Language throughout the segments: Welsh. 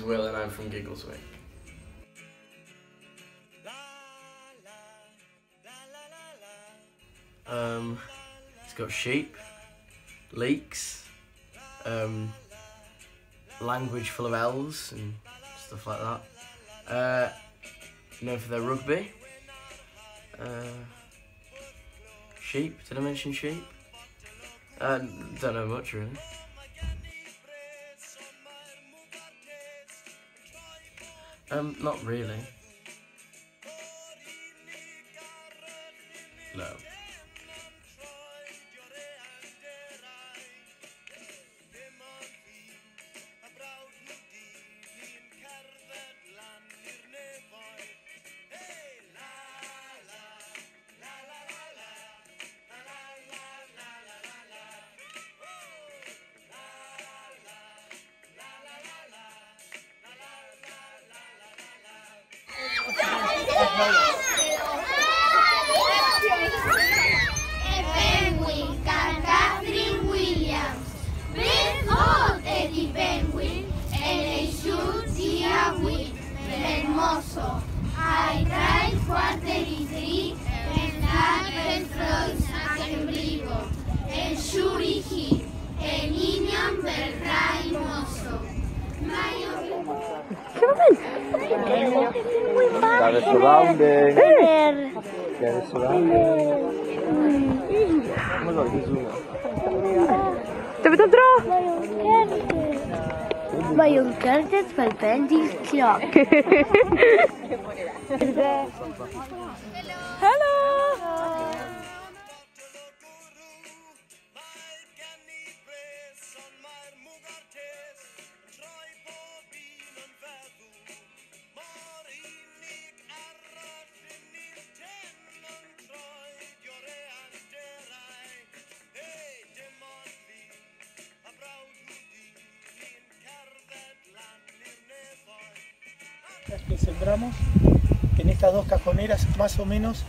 Will and I'm from Giggleswick. It's got sheep, leeks, language full of L's and stuff like that. Known for their rugby. Sheep, did I mention sheep? Don't know much really. Not really. No. Y Penguin gan Catherine Williams. Beth oedd Eddie Penguin yn ei siwt du a gwyn, Fermoso, a'i draed 2:45 yn dda cyffrous ac yn brifo, yn siŵr i chi, yn union fel rhai moso. Mae o... Got it surrounding. Get it surrounding. Oh my god, he's zooming. David am dro! Mae o'n cerdded fel ben dydd cloc. Helo! Que sembramos en estas dos cajoneras más o menos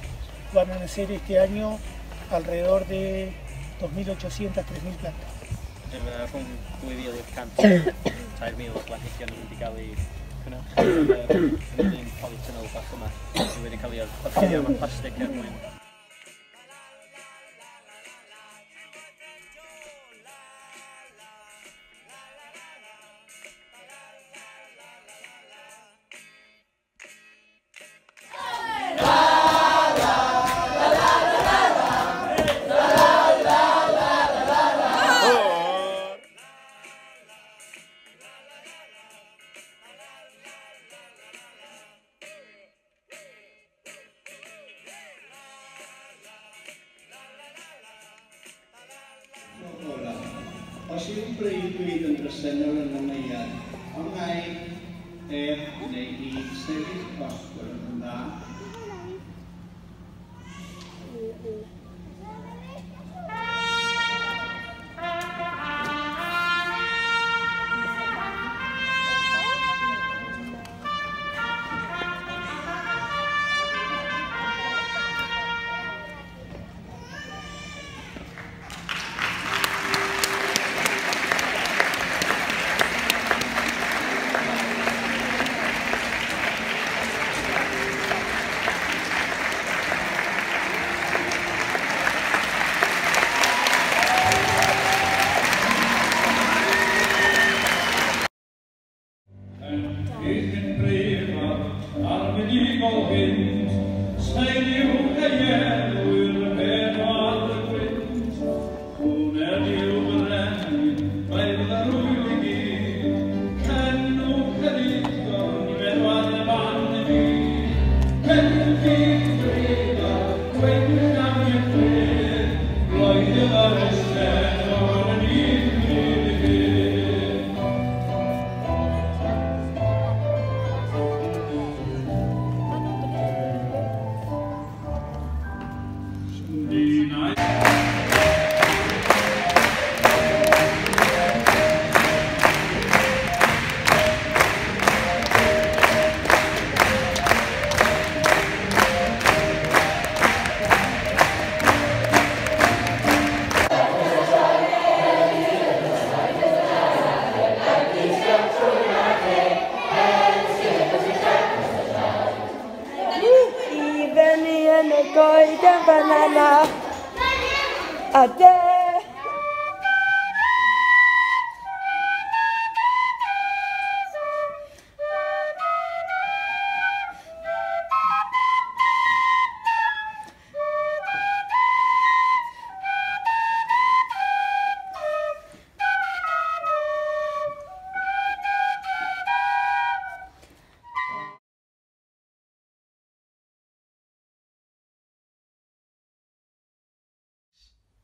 van a nacer este año alrededor de 2.800, 3.000 plantas. Rhwng 2,800 3,000 planhigion yn mynd i gael eu cynhyrchu yn un polytunnel bach yma. Sydd wedi cael ei orchuddio mewn plastig er mwyn. Os yw'n breuddwyd yn bresennol yn y neuadd, ond na'i ef neu hi sefyll os gwelwch yn dda. Ade!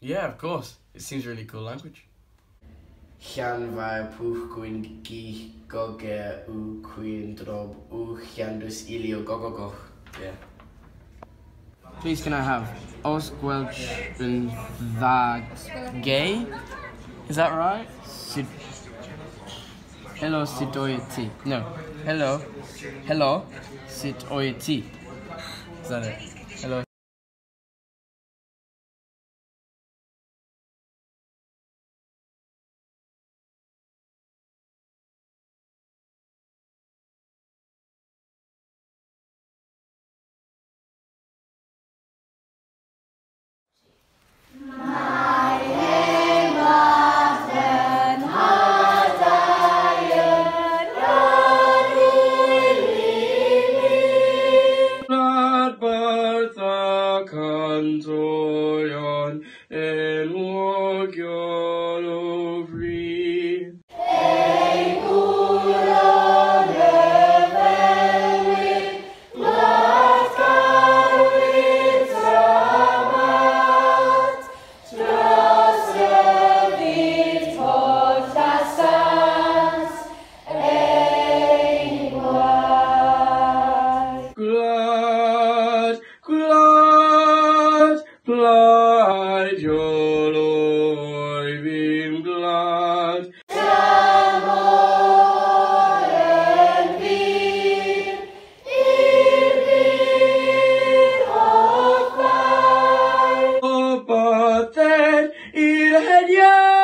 Yeah, of course. It seems really cool language. Llanfair pwch gwyn gih goge u cwyn drob u llandus ilio gogogoch. Yeah. Please can I have Os Gwelch yn dda gay? Is that right? Sid Hello sut wyt ti? No. Hello. Hello sut wyt ti? Is that it? Hello. Cantorion enwogion o fri. Ei gwron y felwyn, gwladgarwyr dramat, dros y byd hollasant ein gwlad. Gwlad, gwlad, pleidiol oedd fi'n gwlad. Tramor yn fyr, i'r byd holl fai. O bydded i'r heniaith.